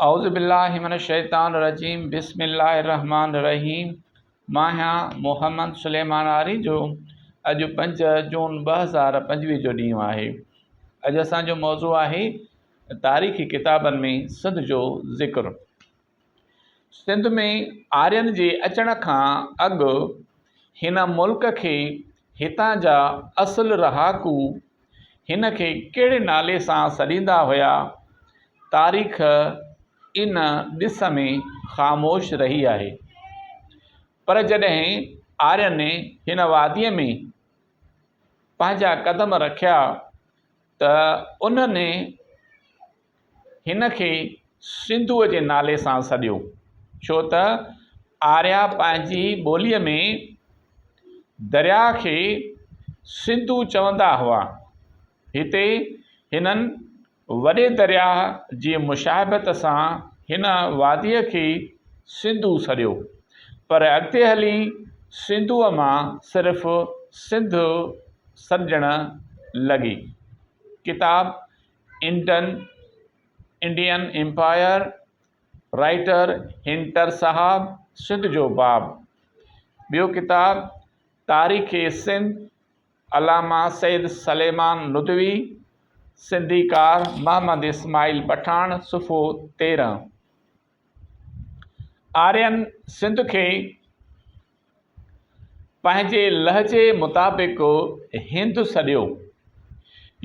اعوذ بالله من الشيطان الرجيم بسم الله الرحمن الرحيم مان آهيان محمد سليمان آريجو اڄ 5 جون 2025 جو ڏينهن آهي. اڄ اسان جو موضوع آهي تاريخي ڪتابن ۾ سنڌ جو ذڪر. سنڌ ۾ آرين جي اچڻ کان اڳ هن ملڪ کي هتان جا اصل رهاڪو هن کي ڪهڙي نالي سان سڏيندا هيا، تاريخ ان ڏس ۾ خاموش رهي آهي. پر جڏهن آرين هن واديء ۾ پنهنجا قدم رکيا ته انهن هن کي سنڌوء جي نالي سان سڏيو، ڇو ته آريا پنهنجي ٻوليء ۾ درياء کي سنڌو چوندا هئا. هتي هنن وڏي درياء جي مشابهت سان هن واديء کي سنڌو سڏيو، پر اڳتي هلي سنڌوء مان صرف سنڌ سڏجڻ لڳي. ڪتاب انڊن انڊين امپائر، رائيٽر هنٽر صاحب، سنڌ جو باب، ٻيو ڪتاب تاريخ سنڌ، علامه سيد سليمان ندوي، سنڌيڪار محمد اسماعيل پٺاڻ، صفحو 13. آرين سنڌ کي پنهنجي لهجي مطابق هند سڏيو.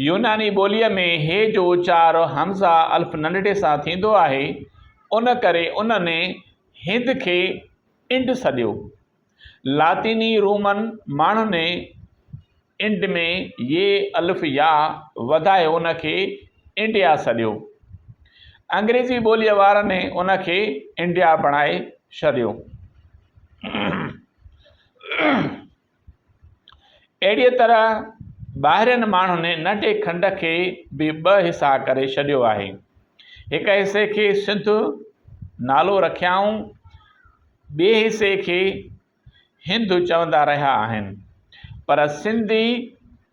يوناني ٻوليء ۾ هي جو اچار همزه الف ننڍڙي سان ٿيندو آهي، ان ڪري انهن هند کي انڊ سڏيو. لاطيني رومن ماڻهن انڊ ۾ ي الف يا وڌائي ان کي انڊيا سڏيو. انگريزي ٻوليء وارن ان کي انڊيا بڻائي ڇڏيو. اهڙيء طرح ٻاهرين ماڻهن ننڍي کنڊ کي به ٻه حصا ڪري ڇڏيو آهي. هڪ حصي کي سنڌ نالو رکيائون، ٻئي حصي کي هند چوندا رهيا آهن، پر سنڌي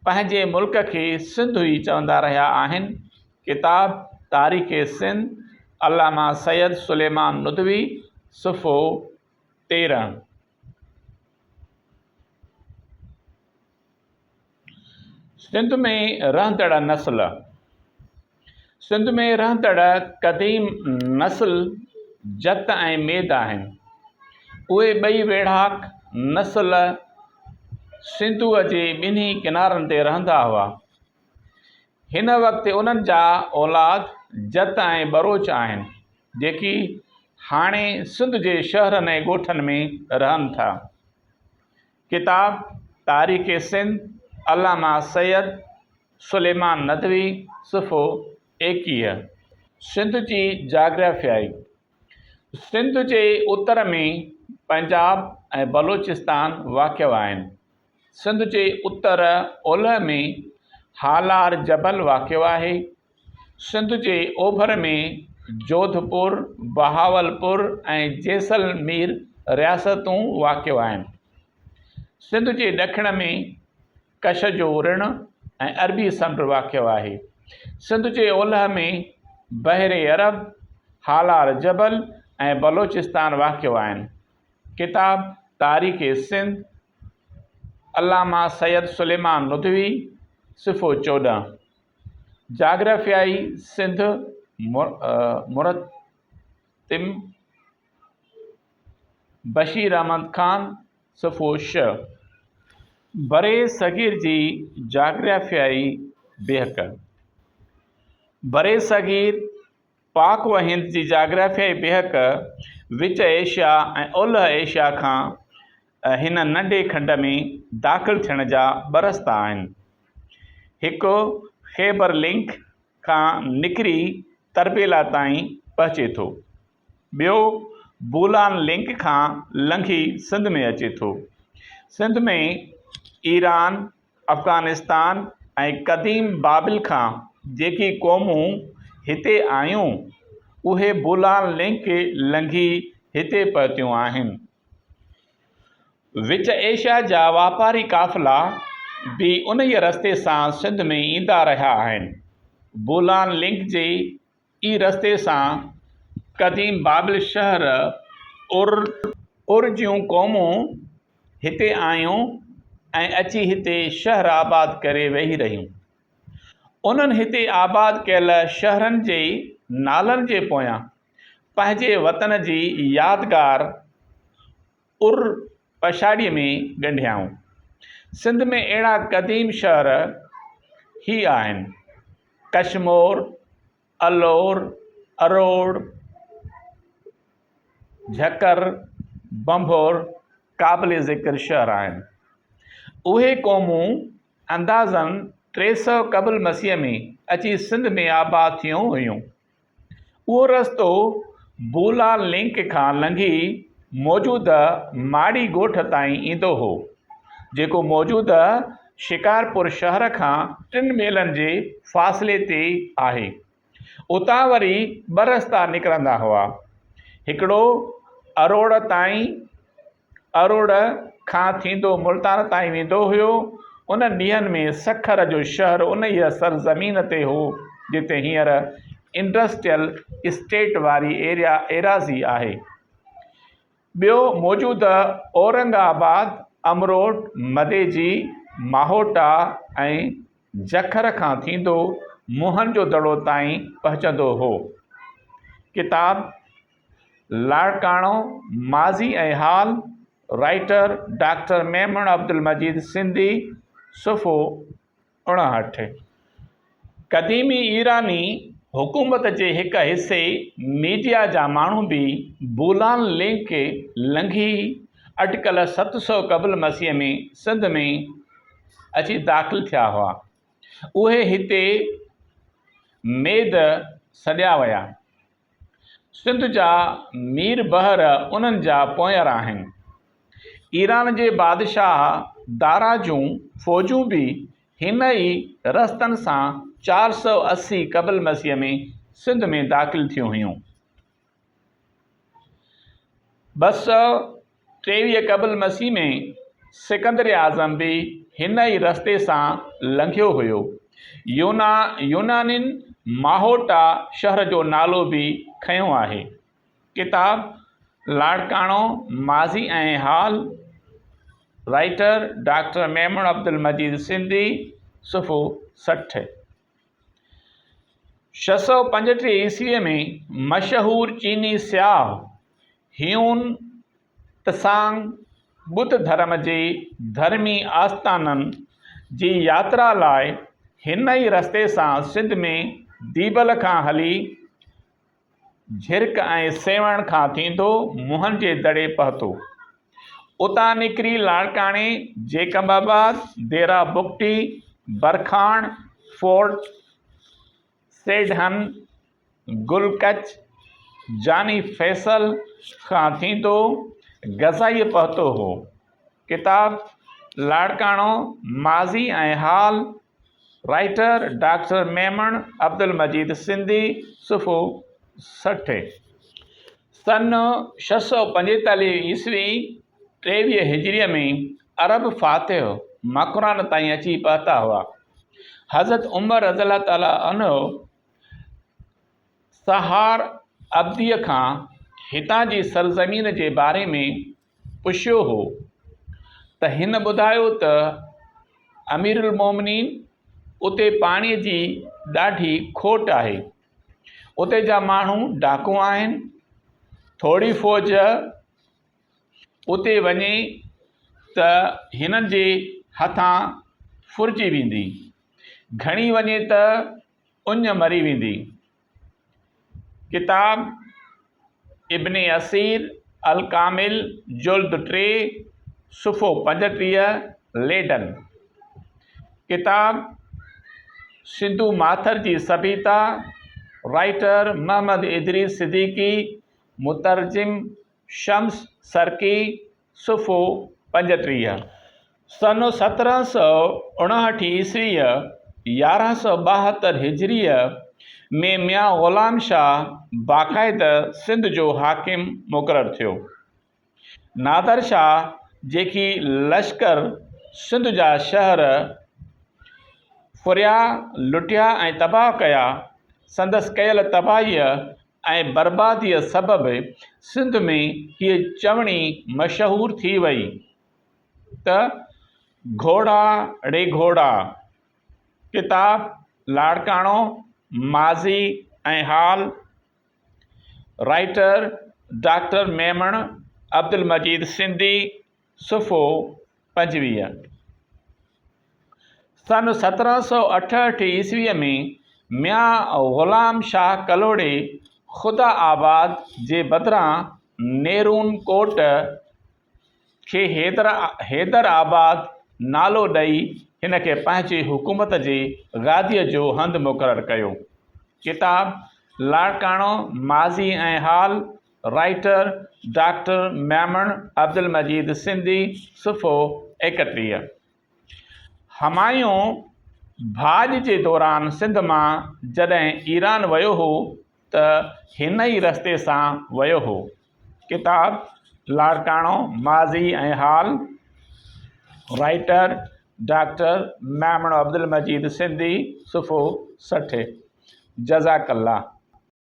پنهنجي ملڪ کي سنڌ ئي چوندا رهيا آهن. ڪتاب تاريخ سنڌ، علامه سيد سليمان ندوي، صفحو 13. سنڌ ۾ رهندڙ نسل. سنڌ ۾ رهندڙ قديم نسل جت ۽ ميد آهن. اهي ٻئي ويڙهاڪ نسل سنڌوء جي ٻنهي ڪنارن تي رهندا هئا. هن وقت انهن جا اولاد جت ۽ ٻروچ آهن، جيڪي هاڻي سنڌ جي شهرن ۽ ڳوٺن ۾ رهن ٿا. ڪتاب تاريخ سنڌ، علامه سيد سليمان ندوي، صفحو 21. سنڌ جي جاگرافيائي، سنڌ جي اتر ۾ پنجاب ۽ بلوچستان واقع آهن. سنڌ جي اتر اولهه ۾ هالار جبل واقع آهي. سنڌ جي اوڀر ۾ جوڌپور، بهاولپور ۽ جيسلمير رياستون واقع آهن. سنڌ جي ڏکڻ ۾ ڪڇ جو رڻ ۽ عربي سمنڊ واقع آهي. سنڌ جي اولهه ۾ بحر عرب، هالار جبل ۽ بلوچستان واقع آهن. ڪتاب تاريخ سنڌ، علامه سيد سليمان ندوي، صفحو 14. جاگرافيائي سنڌ، مرتم بشير احمد خان، صفحو 6. برصغير جي جاگرافيائي بيهڪ، برصغير پاڪ و هند جي جاگرافيائي بيهڪ وچ ايشيا ۽ اولهه ايشيا کان هن ننڍي کنڊ ۾ داخل ٿيڻ جا ٻه رستا آهن. هڪ خيبر لنڪ کان نڪري تربيلا تائين پهچي ٿو. ٻيو بولان لنڪ کان لنگهي سنڌ ۾ اچي ٿو. سنڌ ۾ ايران، افغانستان ۽ قديم بابل کان جيڪي قومون هتي آيون، اهي بولان لنڪ لنگهي هتي پهتيون آهن. وچ ايشيا جا واپاري قافلا به انهيء رستي سان سنڌ ۾ ايندا رهيا آهن. بولان لنڪ جي ئي رستي سان قديم بابل شهر اور اور جون قومون هتي آيون ۽ اچي هتي شهر آباد ڪري ويهي رهيون. انهن هتي آباد ڪيل شهرن جي نالن جي پويان پنهنجي وطن جي يادگار ار پڇاڙيء ۾ ڳنڍيائون. سنڌ ۾ اهڙا قديم شهر هي آهن، ڪشمور، الور، اروڙ، جهڪر، ڀنڀور قابل ذڪر شهر آهن. اهي قومون اندازاً 300 قبل مسيح ۾ اچي سنڌ ۾ آباد ٿيون هيون. اهو رستو بولان لنڪ کان لنگهي موجوده ماڙي ڳوٺ تائين ايندو هو، جيڪو موجوده شڪارپور شهر کان ٽن ميلن جي فاصلي تي آهي. اتان وري ٻه رستا نڪرندا هئا. هڪڙو اروڙ تائين، اروڙ کان ٿيندو ملتان تائين ويندو هيو. انهن ڏينهن ۾ سکر جو شهر انهيء سرزمين تي هو، جتي هينئر انڊسٽريل اسٽيٽ واري ايريا ايراضي آهي. ٻيو موجوده اورنگ آباد، امروٽ، مديجي، ماهوٽا ۽ جکر کان ٿيندو موهن جو دڙو تائين پهچندو هو. ڪتاب، لاڙڪاڻو، ماضي ۽ حال، رائيٽر، ڊاڪٽر ميمڻ عبدالمجيد سنڌي، صفحو 59. قديمي ايراني حڪومت جي هڪ حصي ميڊيا جا ماڻهو به بولان ليڪ لنگهي اٽڪل 700 قبل مسيح ۾ سنڌ ۾ اچي داخل ٿيا هئا. اهي هتي ميد سڏيا ويا. سنڌ جا مير بحر انهن جا پوئينر آهن. ايران جي بادشاهه دارا جون فوجون به هن ئي رستن سان 480 قبل مسيح ۾ سنڌ ۾ داخل ٿيون هيون. 223 قبل مسيح ۾ سڪندر اعظم به هن ئي رستي سان لنگهيو هيو. يونانين ماهوٽا شهر جو نالو به کنيو آهي. ڪتاب لاڙڪاڻو ماضي ۽ حال، رائيٽر ڊاڪٽر ميمڻ عبدالمجيد سنڌي، صفحو 60. 635 عيسويء ۾ مشهور چيني سياح هيون تسانگ ٻڌ ڌرم جي ڌرمي آستانن جي ياترا لاء هن ئي رستي سان سنڌ ۾ ديبل کان هلي جھرڪ ۽ سيوهڻ کان ٿيندو موهن جي دڙي پهتو. اتان نڪري لاڙڪاڻي، جيڪب آباد، ديرا بگٽي، برکاڻ، فورٽ سيڊهن، گل ڪچ، جاني فيصل کان ٿيندو غزائيء پهتو هو. ڪتاب لاڙڪاڻو ماضي ۽ حال، رائيٽر ڊاڪٽر ميمڻ عبدالمجيد سنڌي، صفحو 60. سن 645 عيسوي، 23 هجريء ۾ عرب فاتح مڪران تائين اچي پهتا هئا. حضرت عمر رضي الله تعالٰي عنه سهار عبديء کان هتان جي سرزمين جي باري ۾ پڇيو هو ته هن ٻڌايو ته اميرالمومنين اتي پاڻي جي ڏاڍي کوٽ آهي، اتي جا ماڻهو ڊاڪو آهن، ٿوري فوج اتي وڃي ته هنن جي هٿان ڦرجي ويندي، گهڻي وڃي ته اڃ مري ويندي. ڪتاب ابن اثير الڪامل جلد 3 صفحو 35 ليڊن. ڪتاب سنڌو ماٿر جي سڀيتا رائيٽر محمد ادريس صديقي مترجم شمس سرڪي صفحو 35. سن 1759 عيسويء، 1172 هجريء، ۾ ميان غلام شاهه باقاعده سنڌ جو حاڪم مقرر ٿيو. نادر شاهه جيڪي لشڪر سنڌ جا شهر ڦريا، لٽيا ۽ تباهه ڪيا، سندس ڪيل تباهيء ۽ برباديء سبب سنڌ ۾ هيء چوڻي مشهور ٿي وئي ته گهوڙا ڙي گهوڙا. ڪتاب لاڙڪاڻو، ماضي ۽ حال، رائيٽر ڊاڪٽر ميمڻ عبدالمجيد سنڌي، صفحو 25. سن 1768 عيسويء ۾ ميان غلام شاهه ڪلهوڙي خدا آباد جي بدران نيرون ڪوٽ کي حيدر آباد نالو ڏئي هن کي پنهنجي حڪومت جي گاديء جو هنڌ مقرر ڪيو. ڪتاب لاڙڪاڻو ماضي ۽ حال، رائيٽر ڊاڪٽر ميمڻ عبدالمجيد سنڌي، صفحو 31. همايون ڀاڄ جي دوران سنڌ مان جڏهن ايران ويو هو ته هن ئي رستي سان ويو هو. ڪتاب لاڙڪاڻو ماضي ۽ حال، رائيٽر ڊاڪٽر ميمڻ عبدالمجيد سنڌي، صفحو 60. جزاڪ الله.